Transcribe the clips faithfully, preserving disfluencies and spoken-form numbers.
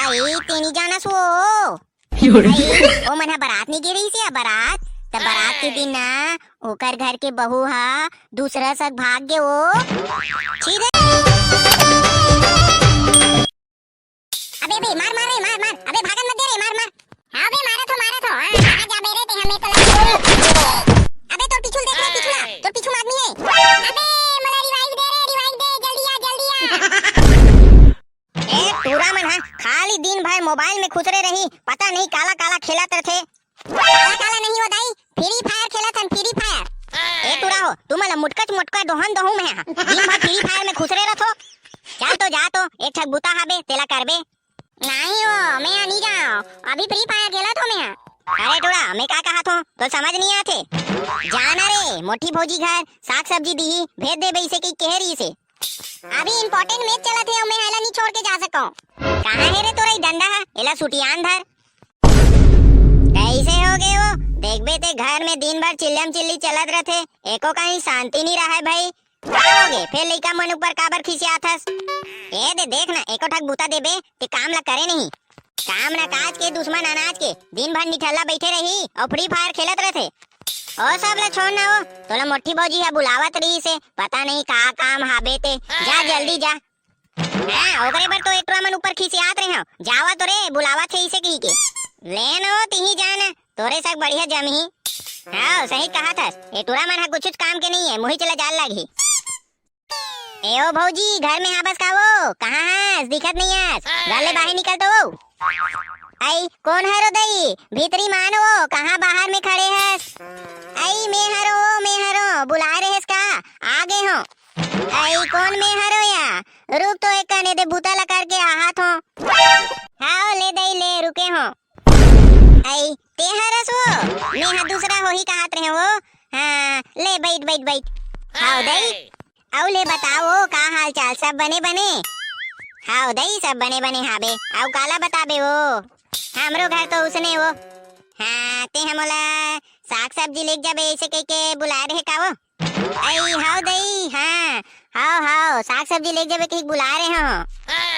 अई, तेनी जानस वो। अई, ओ मन ह बारात नइ गे रहिस या बारात, त बारात के दिन ना ओकर घर के बहू ह दूसरा सग भाग गे वो। छी रे। अबे, अबे, मार, मार रे, मार, मार। अबे, भागन मत दे रे, मार, मार। हाँ बे, मारत हो, मारत हो। हाँ, कहाँ जाबे रे, ते हमें तो लगा। अबे, तोर पीछू देख रे, पीछू ना, तोर पीछू में आदमी है। अबे, मोला revive दे रे, revive दे, जल्दी आ, जल्दी आ। ए, टूरा मन ह खाली दिन भर मोबाइल में खुसरे रही, पता नहीं काला काला खेलत रथे। काला काला नहीं हो दाई, Free Fire खेलत हन, Free Fire। ए टूरा हो, तुमन ल मोटकच मोटका दोहन दोहूं मैं ह। दिन भर Free Fire में खुसरे रथो। चल तो जा तो, एक ठक बुता हाबे, तेला करबे। नहीं हो, मैं ह नहीं जाओ, अभी Free Fire खेलत हो मैं ह। अरे टूरा, मैं का कहत हो, तो समझ नहीं आथे। जाना रे, मोटी भौजी घर साग सब्जी दीही, भेज देबे इसे कि कहे रहिसे। अभी important match चलत हे, मैं एला नहीं छोड़ के जा सकूं। कहाँ हे रे तोरा ई डंडा ह? एला सुटियान धर। कैसे हो गए वो? देखबे ते घर में दिन भर चिल्लम चिल्ली चलत रथे, एको कहीं शांति नहीं रहे भाई। का हो गे? फेर लइका मन ऊपर काबर खिसियात हस? ए दे देख ना, एको ठक बूता देबे, ते काम ला करे नहीं। काम ना काज के, दुश्मन अनाज के, दिन भर निठल्ला बैठे रही अउ Free Fire खेलत रथे। ओ सब ला छोड़ ना वो, तोला मोटी भौजी ह बुलावत रहिसे, पता नहीं का काम हाबे ते, जा जल्दी जा। हाँ, ओकरे बर तो ए टुरा मन ऊपर खिसियात रहे हव। जावा तो रे, बुलावत हे इसे कही के। ले न वो, तिही जान, तोरे सग बढ़िया जमही। हाँ, सही कहत हस। ए टुरा मन ह कुछुच काम के नहीं है, मुही चला जाल लागही। ए ओ भौजी, घर में हाबस का वो? कहाँ हस? दिखत नहीं हस। घर ले बाहर निकल तो वो। आई, कोन हरो दई? भीतरी मान वो, कहाँ बाहर में खड़े हस? आई, मैं हरो वो, मैं हरो, बुलाए रहेस का? आ गे हो। आई, कोन मैं हरो या? रुक तो एक कने दे बूता ला करके आहत हो। हाओ, ले दई ले, रुके हो। आई, ते हरस वो? मैं हा दूसरा होही कहत रहे वो। हाँ, ले बैठ, बैठ, बैठ। हाओ दई। अउ ले बताओ, का हाल चाल, सब बने बने? हाओ दई, सब बने बने हाबे। अउ काला बताबे वो? हमरो घर तो उसने वो। हाँ, ते ह मोला साग सब्जी लेके जाबे ऐसे कह के बुलाए रहे का वो? आई, हाओ दई, हाँ, हाओ, हाओ, साग सब्जी लेके जाबे कहिके बुलाए रहे हो।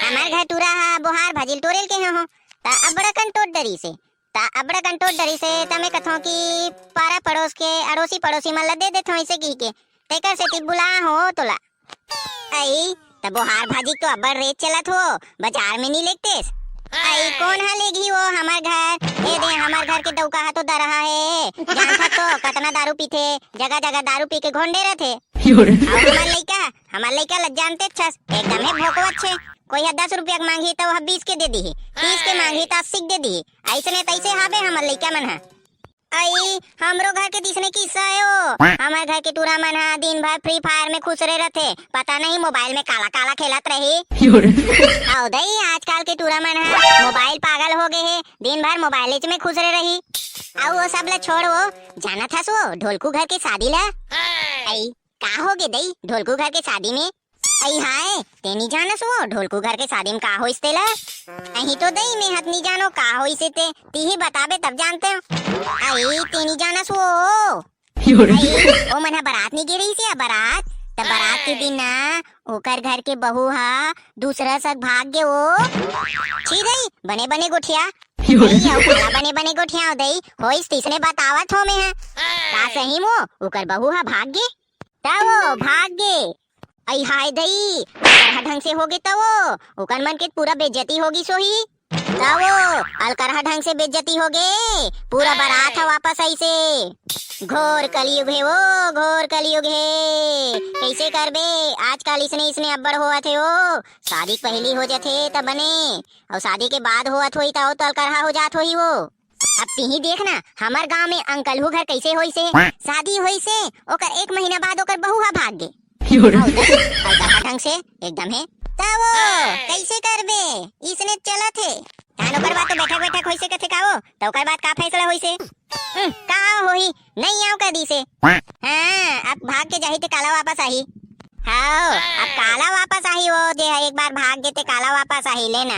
हमार घर टूरा हा बोहार भाजिल टोरेल के हो, त अब्बड़ अकन टोट डरी से, त अब्बड़ अकन टोट डरी से, त मैं कथों कि पारा पड़ोस के, अड़ोसी पड़ोसी मन ला दे देथों ऐसे कहिके, तेकर सेती बुला हो तोला। आई, त बोहार भाजी तो अब्बड़ रेट चलत हो, बाजार में नी लेगतेस। आई, कोन हा लेगही वो हमर घर? ए दे, हमर घर के डौका हा तो दरहा हे, जानथस तो कतना दारू पीथे, जगह जगह दारू पी के घोंडे रथे। अउ हमर लइका, हमर लइका ल जानते छस, एकदम हे भोकवत छे। कोई हा दस रुपया के मांगही त वो हा बीस के दे दीही, तीस के मांगही त अस्सी के दे दीही। अइसने तइसे हाबे हमर लइका मन हा। आई, हमरो घर के दिसने किस्सा हे ओ। हमर घर के टूरा मन हा दिन भर Free Fire में खुसरे रथे, पता नहीं मोबाइल में काला काला खेलत रही। हाओ दई, आजकल के टूरा मन हा मोबाइल पागल हो गे हे, दिन भर मोबाइल में खुसरे रही। अउ वो सब ला छोड़ वो, जानत हस वो ढोलकू घर के शादी ला? आई, का हो गे दई ढोलकू घर के शादी में? अई हाय, ते नी जानस वो ढोलकू घर के शादी में का होइस तेला? अही तो दई, मैं हत नी जानो का होइस ते, तिही बताबे तब जानते हो। अई, ते नी जानस वो। अई, ओ मन ह बारात नी गे रहिस या बारात, त बारात के दिन ना ओकर घर के बहू हा दूसरा सग भाग गे वो। छी दई, बने बने गोठिया। दई, अउ काला बने बने गोठिया दई, होइस तिसने बतावत हो मैं ह। का सही मो ओकर बहू हा भाग गे? त वो भाग गे। अई हाय दई, अलकरहा ढंग से हो गे त वो, ओकर मन के पूरा बेइज्जती हो गिस होही। त वो अलकरहा ढंग से बेइज्जती हो गे, पूरा बारात ह वापस आइसे। घोर कलयुग हे वो, घोर कलयुग हे। कइसे करबे, आजकल इसने इसने अब्बड़ होवत हे वो। शादी के पहिली हो जथे त बने, अउ शादी के बाद होवत होही त अउ तो अलकरहा हो जात होही वो। अब तिही देख ना, हमर गांव में अंकलहू घर कइसे होइसे, शादी होइसे, ओकर एक महीना बाद ओकर बहू हा भाग गे। अउ देख, अलकरहा ढंग से एकदम हे। त वो कइसे करबे, इसने चलत हे। धान ओकर बाद तो बैठक बैठक होइसे कथे का वो, त ओकर बाद का फैसला होइसे? हम्म, का होही, नइ आंव कह दिसे। हाँ, अब भाग के जाही ते काला वापस आही। हाओ, अब काला वापस आही वो, जे ह एक बार भाग गे ते काला वापस आही, लेना।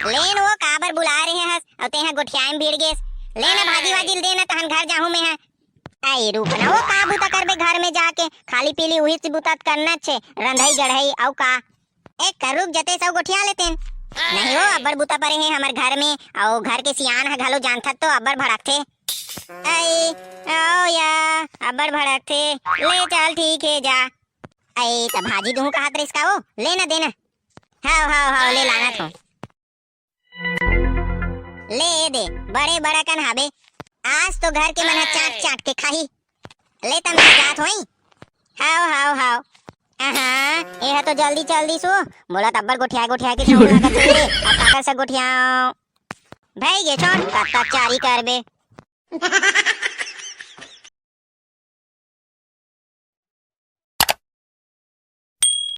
लेन वो काबर बुलाए रहे हस, अउ तेहा गोठियाए में भिड़ गेस। लेना भाजी वाजी ल देना, तहन घर जाहूं मैं ह। आई रूप ना वो, का बूता करबे घर में जाके, खाली पीली उही से बूता करना छे, रंधई गढ़ई अउ का। एक कर रुक जते सब गोठिया लेतेन। नहीं हो, अब्बड़ बुता परे हे हमर घर में, अउ घर के सियान ह घलो जानथत तो अब्बड़ भड़कथे। अई, ओ या, अब्बड़ भड़कथे। ले चल, ठीक हे, जा। अई, त भाजी दुहूं कहत रहिस का वो? ले ना, दे ना। हाव, हाव, हाव, ले लानत हों। ले ए दे, बड़े बड़ा कन हाबे। आज तो घर के मन ह चाट चाट के खाही। ले त मैं जात होई। हाव, हाव, हाव। आहा, ए ह तो जल्दी चल दिस वो। मोला त अब्बड़ गोठिया गोठिया के चाउर लागत हे। अब काकर से गोठियाओं? भई गे छोड़, कब तक चारी करबे?